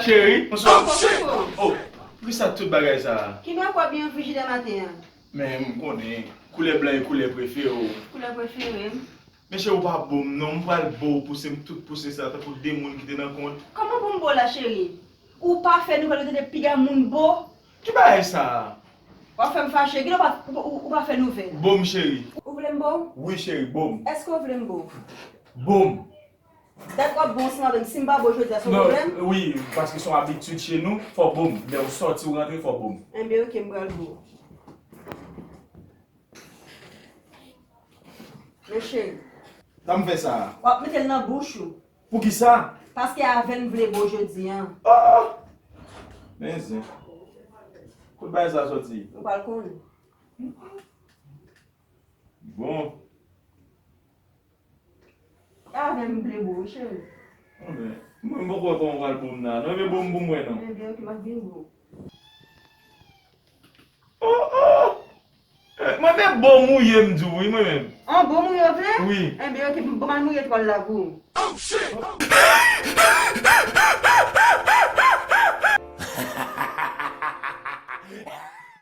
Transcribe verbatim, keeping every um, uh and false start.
Cheri, bonswa. Oh, oh, oh. Poukisa tout bagay sa a? Ki mwen kwè byen frijidè maten an? Men m konnen, koulè blan e koulè prefere w. Koulè prefere m. Men cheri, ou pa bo m non, m pral bo w pouse m tout pouse sa tankou de moun ki te nan kont. Kòman pou m bo w la, cheri? Ou pa fè nouvèl, ou tande piga moun bo. Ki bagay sa a? W ap fè m fache, gade ou pa, ou, ou pa fè nouvèl. Bo m, cheri. Ou vle m bo w? Wi, cheri, bo m. Èske w vle m bo w? Bo m. Dat w ap bon ansanm avè m, si m pa bo w jodi a, se yon pwoblèm? Non, wi, paske se yon abitid che nou, fò w bo m. Lè w sòti, w rantre, fò w bo m. Enben, oke, m pral bo w. Men cheri. Sa m fè sa a? W ap mete l nan bouch ou. Poukisa? Paske avè l m vle bo w jodi a. Oh! Men zen. Kot bagay sa sòti? Ou pral konnen. Bon. E avè m m vle bo w, cheri. Anben, mwen m poko wè kòman w pral bo m nan. Non, ebyen bo m pou m wè non. Ebyen, oke, m ap vin bo w. Oh, oh! Eh, mwen vle bo mouye m di w, wi, mwen menm. An, bo mouye w vle? Wi. Ebyen, oke, m ban m al mouye twal la pou ou.